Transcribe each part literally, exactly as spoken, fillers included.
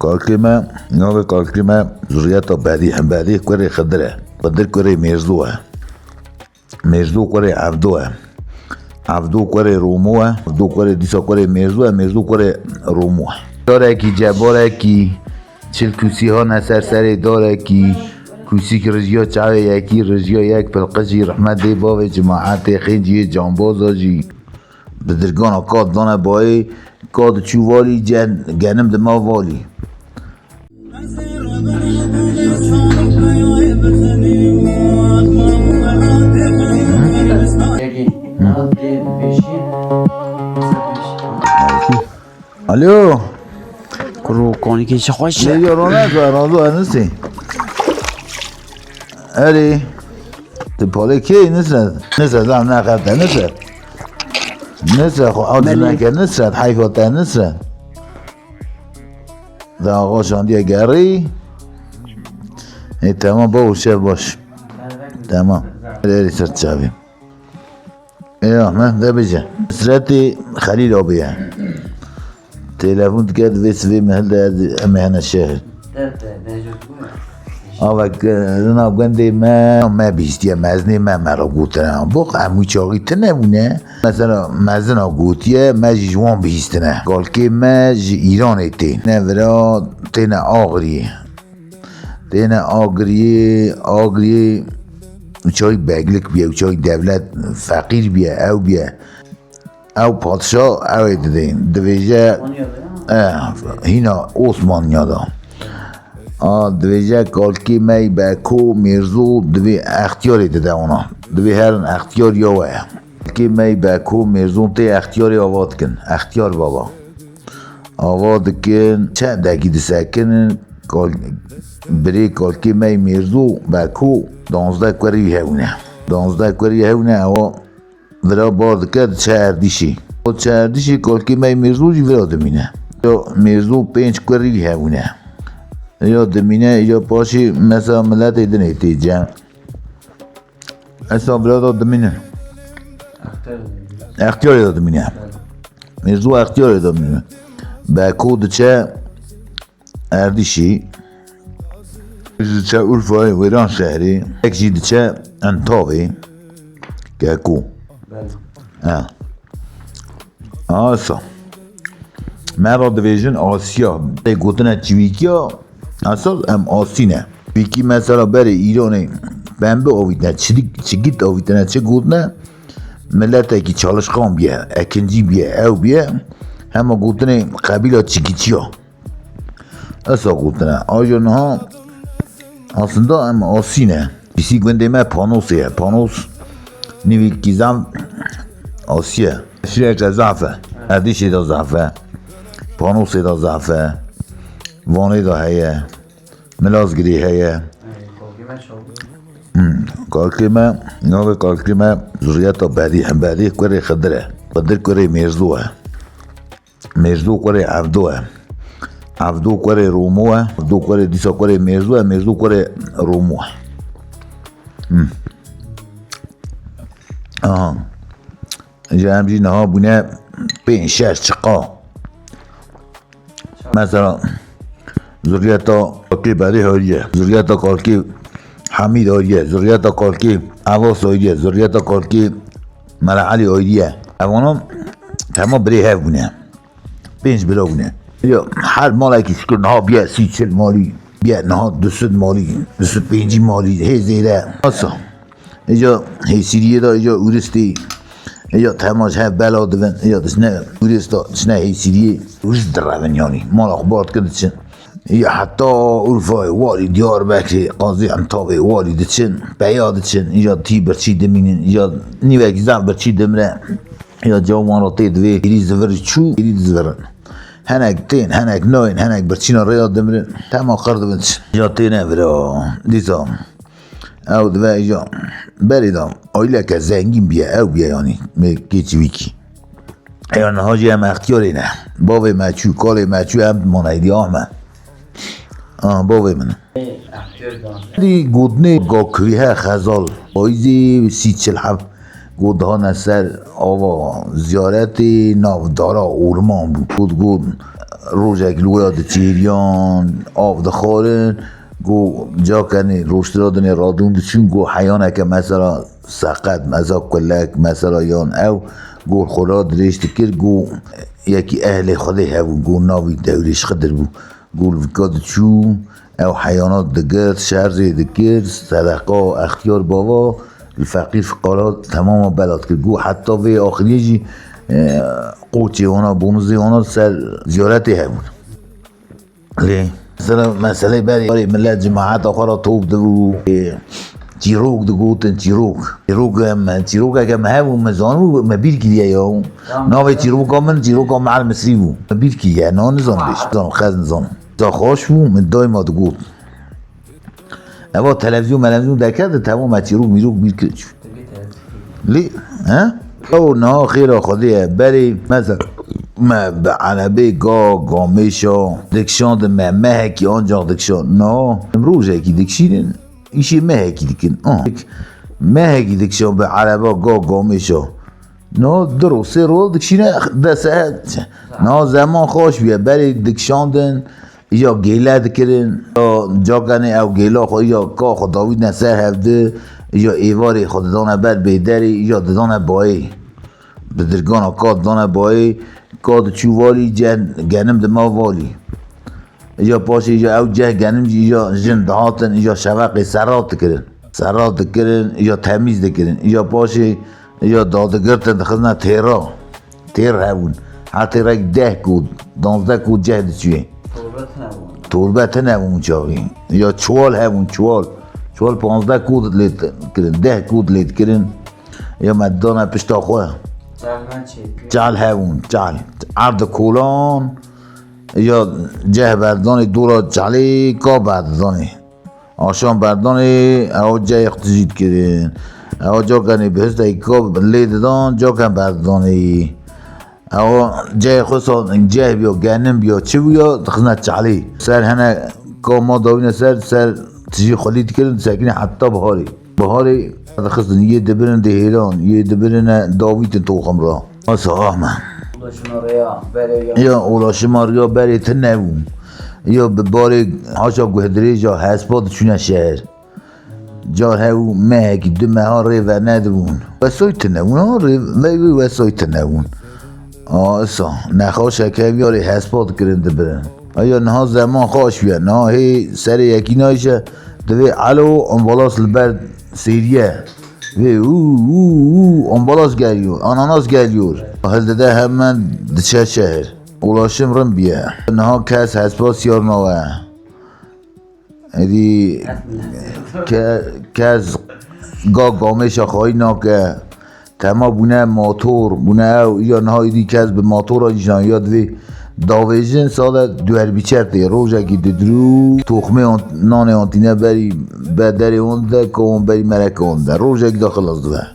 Kalkê me, navê kalkê me zuriyeta Bedî, Bedî kurê Xidir e. Xidir kurê Mêrzo e. Mêrzo kurê Evdo e. Evdo kurê Romo e. Evdo kurê dîsa kurê Mêrzo e. Mêrzo kurê Romo e. Darekî, cebarekî, çil kûsî hane ser serê darekî. Kûsîk rijiya çavê yekî, rijiya yek pilqijî, rehmet dê bavê cimaetê, xênciyê cambaza jî. Bi dirgana ka dane bayê, ka diçû valî, gen-, genim dima valî. Alo. Kuro, konikê çi xweş e. Lê yo rona, tu razı Enesî. Erê. Tu palê kê Nusret? Nusret, lan ne xev te Nusret. Nusret, xwe aciz Belê. Neke Nusret, heyfa te Nusret. Da axa şandiye gerî. E, tamam, bavur, şev baş. Tamam. Erê ser çavê. Ê Ahmet, de bêje. Nusretê Xelîl abî ye. Telefon dike, divê sivê min hilde, ez, em ê hene şehir. Avek, e, rina gundê me, me bihîstiye, mezinê me, me re gotine. Bok, em wî çaxî tune bûne. Mesela, mezina gotiye, me jî ji wan bihîstine. Kalkê me ji Îranê tê. Ne vira têne Agiriyê. Têne Agiriyê, Agiriyê uçayî beglik biye, uçayî devlet feqîr biye, ew biye. Ew padşa ew ê didê. Dibêje, e, hîna Osmaniya da. A, dibêje kalkê me yî Beko, Mêrzo, divê extiyarê dide ona. Divê herin extiyar ya we ye. Kalkê me yî Beko, Mêrzo tê extiyarê ava dikin. Extiyar baba. Ava dikin, çe dekî disekinin, kal-, birê kalkê me yî Mêrzo, Beko, danzdeh kurî wî hewne. Danzdeh kurî hewne, ewa vira bar dike, diçe Erdîşê. O diçe Erdîşê, kalkê me yî Mêrzo jî vira dimîne. Ya Mêrzo pênc kurî wî hewne. Ya dimîne, ya paşê mesela miletê dinê tê cem. Esa vira da dimîne. Extiyarê da dimîne. Mêrzo extiyarê da dimîne. Beko diçe Erdîşî, diçe Urfayê, Wêranşehrê, yek jî diçe Entavê, Keko. Belê. Ha. Asa. Me re dibêjin Asya. Tê gotine çivîkiya, esas em Asî ne. Çivîkî mesela berê Îranê pembe avîtine, çidik-, çigit avîtine, çi gotine? Miletekî çalışkan biye, ekincî biye, ew biye. Hema gotinê qebîla çigîtiya. Esa gotine. Aja niha aslında em Asî ne. Pîsî gundê me Panosê ye. Panos nîvîkî zaf Asî ye. Şireke zaf e. Erdîşê de zaf e. Panosê de zaf e. Vanê de heye. Milazgirê heye. Hmm. Kalkê me, navê kalkê me zuriyeta Bedî, Bedî kurê Xidir e. Xidir kurê Mêrzo e. Mêrzo kurê Evdo e. Evdo kurê Romo e. Evdo kurê dîsa kurê Mêrzo e. Mêrzo kurê Romo e. Hmm. Aha. Ji em jî niha bûne pênc şeş çiqa. Mesela, zuriyeta Kalkê Berê hariye, zuriyeta Kalkê Hamîd hariye, zuriyeta Kalkê Evas hariye, zuriyeta Kalkê Mela Elî hariye. Evana hema birê hev bûne. Pênc bira bûne. Ya, her malekî şikir niha biye sî çil malî, biye niha du sed malî, du sed pêncî malî, hê zêde. Asa. Îca hêsîriyê de, îca ûristî, îca temaş hev bela dibin, îca diçine ûrist de, diçine hêsîriyê, ûrist direvin yanî. Mala xwe bar dikin diçin. Îca heta Urfayê, warî Diyarbekirê, qazî Entavê, warî diçin, peya diçin, îca tî birçî dimînin, îca nîvekî zaf birçî dimire. Îca cawan re tê divê, êrî zivir çû, êrî dizivirin. Henek tên, henek nayên, henek birçîna rêya dimirin. Tema qir dibin diçin. Îca têne vira, dîsa. Ew dibe îja berê de aîleke zengîn biye, ew biye yanî, mê kê çivîkî. Eya niha jî em extiyarê ne. Bavê me çû, kalê me çû, em mane êdî ah me. Ah, bavê min. Dî gotinê ga kivî he Xezal. Payîzê sî çil heft got dihane ser ava ziyaretê nav dara orman bû. Got, got, Rojek li wira diçêriyan, av dixwarin, got, cakenê roştira dinê radûn diçûn, got, heyaneke mesela seqet, mesela kulek, mesela yan ew, got, xwe ra dirêj dikir, got, yekî ehlê Xwedê hebû, got, navî Dewrêş Xidir bû. Got, li vika diçû, ew heyana digirt, şer jê dikir, sedeqa, extiyar bava, li feqîr fiqara temama bela dikir. Got, heta vê axiriyê jî, e, qoçê wana, bonuzê wana li ser ziyaretê hebûn. Lê, mesela meselê berê, berê millet cemaeta xwe re top dibû. Ê, çîrok digotin, çîrok. Çîrok em, çîrokeke me hebû, me zanibû, me bîr kiriye ya. Navê çîroka min, çîroka Meal Misrî bû. Me bîr kiriye, na nizanim bêj. Nizanim, xez nizanim. Za xweş bû, min daîma digot. Eva televîzyon, melevîzyon derkete, temam me çîrok mîrok bîr kir çû. Lê, he? Ew niha xêra Xwedê ye. Berê, mesela, me bi erebê ga, gamêşa, dikşandin me, mehekî ancax dikşan. Na, em rojekî dikşînin, îşê mehekî dikin. Ah. Mehekî dikşan bi ereba ga, gamêşa. Na, du roj, sê roj dikşîne, dest e. Na, zeman xweş bûye. Berê dikşandin, îja gêle dikirin, îja cakenê ew gêla xwe, îja ka xwe davîtine ser hevdi, îja êvarê xwe didane ber bêderê, îja didane bayê. Bi dirgana ka didane bayê, ka diçû valî, ceh genim dima valî. Îja paşê îja ew ceh genim jî îja jin dihatin, îja şeveqê serrat dikirin. Serrat dikirin, îja temîz dikirin. Îja paşê îja dadigirtin dixizine têra. Têr hebûn. Her têrek deh kod, danzdeh kod ceh diçûyê. Torbe tune bûn. Torbe tune bûn çaxî. Ya çuwal hebûn, çuwal. Çuwal panzdeh kod lê dikirin, deh kod lê dikirin. Ya me didane pişta xwe. Çelmen çêkir. Çel hebûn, çel. Erd kolan. Ya ceh berdanê dora çelê ka berdanê. Aşan berdanê, ew cayê xwe tijî dikirin. Ew cakenê bi histayî ka lê didan, caken berdanê. Ew cayê xwe sa-, ceh biya, genim biya, çi biya, dixizne çalî. Ser hene ka ma dawîne ser, ser tijî xwelî dikirin, disekine heta biharê. Biharê dixistin, yê dibirin dihêlan, yê dibirine davîtin toxim ra. Asa Ahmet. Ulaşıma rêya berê ya. Ya ulaşıma rêya berê tune bû. Ya bi barê haşa guhdirêja hespa diçûne şehir. Car hebû mehekî, du meha rê venedibûn. Wesoy tune bûn, ha rê, vey wê wesoy tune bûn. A, esa, nexaşeke hevî ya rê hespa dikirin dibirin. Aya niha zeman xweş bûye. Niha hê serê yekî nayşe, divê elo, ambalaj li ber sêriye. Vê û, û, û, ambalaj geliyor, ananas geliyor. Hildide hemen diçe şehir. Ulaşım rin biye. Niha kes hespa siyar nawe. Êdî ke-, kes ga gamêşa xayî nake. Tema bûne motor, bûne ew, ya niha êdî kes bi motora jî nayê, ya divê davêjin sade duher bîçer tê, rojekî didirû, toxmê an-, nanê antîne berî, be derê wan de, ka wan berî mereke wan de. Rojekî de xilas dibe.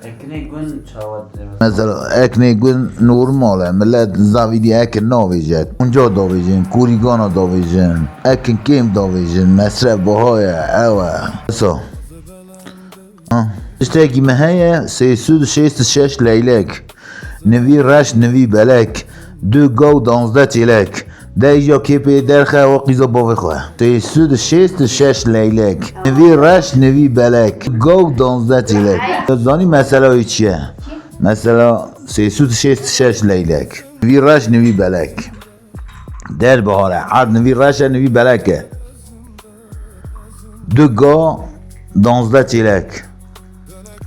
Eknê gund çawa dibe? Mesela, eknê gund normal e, millet zavîdî ekin navêje, unca davêjin, kurîgana davêjin, ekin kêm davêjin, mesref baha ye, ew e. Esa. Ha. Tiştekî me heye, sê sed û şêst û şeş leylek, nivî reş, nivî belek, du gaw, danzdeh çêlek. Dê îja kê pê derxe, ew qîza bavê xwe. Sê sed û şêst û şeş leylek, nivî reş, nivî belek, gaw, danzdeh çêlek. Zanî mesela wê çi ye? Mesela sê sed û şêst û şeş leylek, nivî reş, nivî belek. Der bihar e. Erd nivî reş e, nivî belek e. Du ga, danzdeh çêlek.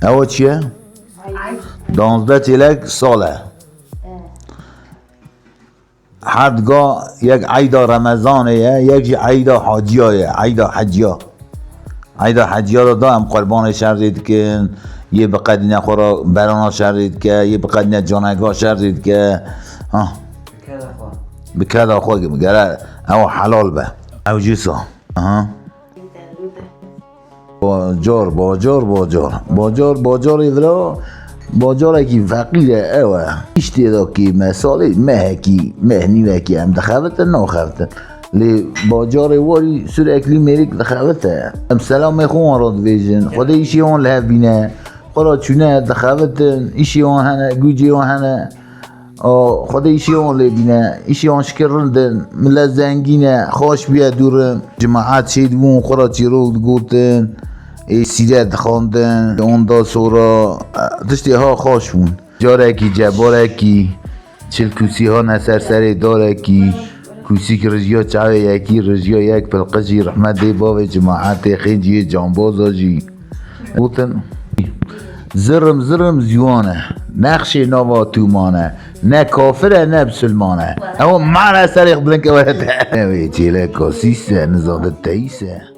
Ewa çi ye? Danzdeh çêlek sal e. Herd ga yek eyda Remezanê ye, yek jî eyda haciya ye, eyda heciya. Eyda heciya de da em qurbanê şerê dikin, yê bi qedîne xwe re berana şerê dike, yê bi qedîne caneka şerê dike. Ha. Bi keda xwe. Bi keda xwe gere ew helal be. Ew jî sa. Aha. Bajar, bajar, bajar. Bajar, bajarê vira, bajarekî feqîr e, ew e. Îş tê de kêm e, salê mehekî, meh nîvekî em dixebitin, naxebitin. Lê bajarê warî sürekli mêrik dixebite. Em selamê xwe wan re dibêjin. Xwedê îşê wan li hev bîne. Xwe re çûne, dixebitin, îşê wan hene, gucê wan hene. O, Xwedê îşê wan lê bîne. Îşê wan şikir rind in. Mile zengîn e. Xweş bûye dûrim. Cemaet çê dibûn, xwe re çîrok digotin. Ê, sîret dixwandin. Ondan sonra, e, tiştê ha xweş bûn. Carekî, cebarekî, çil kûsî hane ser serê darekî. Kûsîk rijiya çavê yekî, rijiya yek pilqijî, rehmet dê bavê cemaetê, xênciyê cambaza jî. Gotin, zirim zirim ziwan e, nexşê nava tûman e, ne kafir e ne bisilman e. Ew mane serê xwe bilind ke were te. Ew ê çêleka sîs e, nizadit teyîs e.